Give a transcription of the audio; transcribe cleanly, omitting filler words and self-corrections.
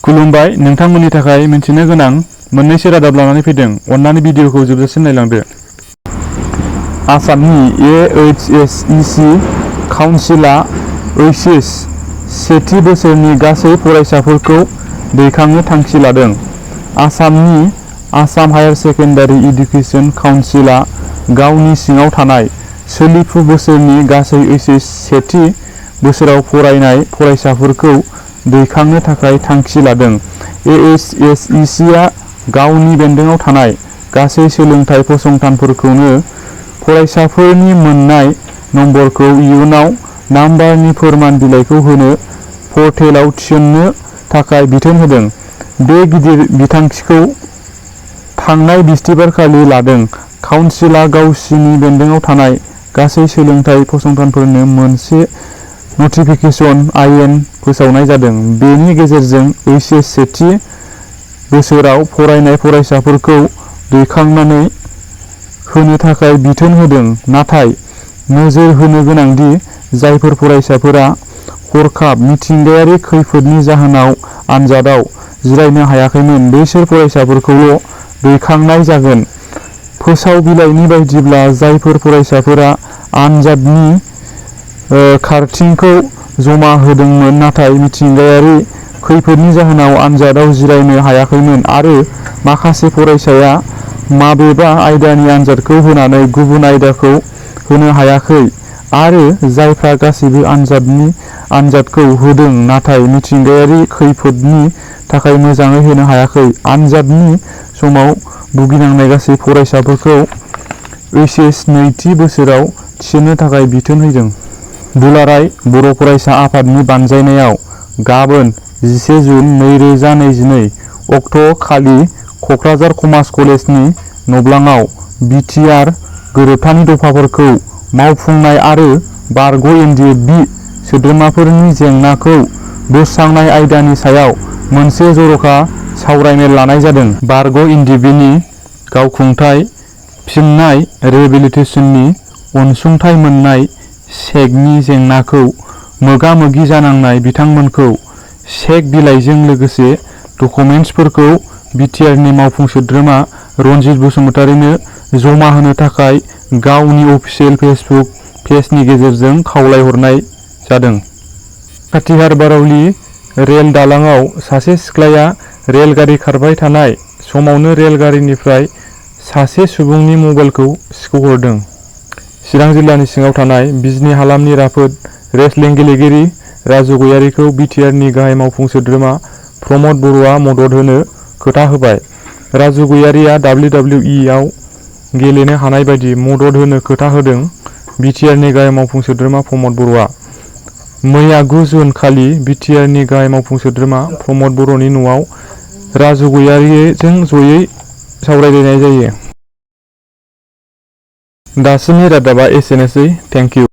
खुलुमबाय नोंथांमोननि थाखाय मिथिनो गोनां मोननैसो रादाब लानानै फैदों। अन्नानै भिडिअखौ जोबजासिम नायलांदो। आसामनि एएचएसइसि काउन्सिलआ ओइचएस सेथि बोसोरनि गासै फरायसाफोरखौ दैखांनो थांखि लादों। आसामनि आसाम हायार सेकेन्डारि एडुकेशन काउन्सिलआ गावनि सिङाव थानाय सोलिफु बोसोरनि गासै ओइचएस सेथि बोसोराव फरायनाय फरायसाफोरखौ दैखांनो थाखाय थांखि लादों। एएचएसइसिआ गावनि बेन्दोंआव थानाय गासै सोलोंथाइ फसंथानफोरखौनो फरायसाफोरनि मोन्नाय नम्बरखौ इयुनाव नाम्बारनि फोरमान बिलाइखौ होनो पर्टेलाव थिसननो थाखाय बिथोन होदों। बे गिदिर बिथांखिखौ थांनाय बिस्तिबारखालि लादों। काउन्सिलआ गावसिनि बेन्दोंआव थानाय गासै सोलोंथाइ फसंथानफोरनो मोनसे नटिफिकेशन आयेन फोसावनाय जादों। बेनि गेजेरजों ओइचएस सेथि बोसोराव फरायनाय फरायसाफोरखौ दैखांनानै होनो थाखाय बिथोन होदों। नाथाय नोजोर होनो गोनांदि जायफोर फरायसाफोरा हरखाब मिथिंगायारि खैफोदनि जाहोनाव आनजादआव जिरायनो हायाखैमोन बैसोर फरायसाफोरखौल' दैखांनाय जागोन। फोसाव बिलाइनि बायदिब्ला जायफोर फरायसाफोरा आनजादनि खारथिंखौ जमा होदोंमोन नाथाय मिथिंगायारि खैफोदनि जाहोनाव आनजादआव जिरायनो हायाखैमोन आरो माखासे फरायसाया माबेबा आयदानि आनजादखौ होनानै गुबुन आयदाखौ होनो हायाखै आरो जायफ्रा गासैबो आनजादखौ होदों नाथाय मिथिंगायारि खैफोदनि थाखाय मोजाङै होनो हायाखै। आनजादनि समाव भुगिनांनाय गासै फरायसाफोरखौ ओइचएस नैथि बोसोराव थिसननो थाखाय बिथोन होदों। दुलाराय बर' फरायसा आफादनि बानजायनायाव गाबोन 11 जुन 2022 अक्ट' खालि क'क्राझार कमार्स कलेजनि नब्लाङाव बिटिआर गोरोबथानि दफाफोरखौ मावफुंनाय आरो बारग' एनडिएफबि सोद्रोमाफोरनि जेंनाखौ बोस्रांनाय आयदानि सायाव मोनसे जर'खा सावरायमेल लानाय जादों। बारग' एनडिएफबिनि गावखुंथाय फिननाय रिहेबिलिटेसननि अनसुंथाइ मोन्नाय चेकनि जेंनाखौ मोगा-मोगि जानांनाय बिथांमोनखौ चेक बिलाइजों लोगोसे डकुमेन्ट्सफोरखौ बिटिआरनि मावफुं सोद्रोमा रनजित बसुमतारिनो जमा होनो थाखाय गावनि अफिसियेल फेसबुक पेजनि गेजेरजों खावलायहरनाय जादों। काटिहार बारौली रेल दालांआव सासे सिख्लाया रेलगारि खारबाय थानाय समावनो रेलगारिनिफ्राय सासे सुबुंनि मबाइलखौ सिख'हरदों। चिरां जिल्लानि सिङाव थानाय बिजनी हालामनि राफोद रेसलिं गेलेगिरि राजु गयारीखौ बिटिआरनि गाहाय मावफुं सोद्रोमा प्रमद बर'आ मदद होनो खोथा होबाय। राजु गयारीआ WWE आव गेलेनो हानाय बायदि मदद होनो खोथा होदों। बिटिआरनि गाहाय मावफुं सोद्रोमा प्रमद बर'आ मैया 9 जुन खालि बिटिआरनि गाहाय मावफुं सोद्रोमा प्रमद बर'नि न'आव राजु गयारीजों जयै सावरायलायनाय जायो। दासिमनि रादाबा एसेनोसै। Thank you.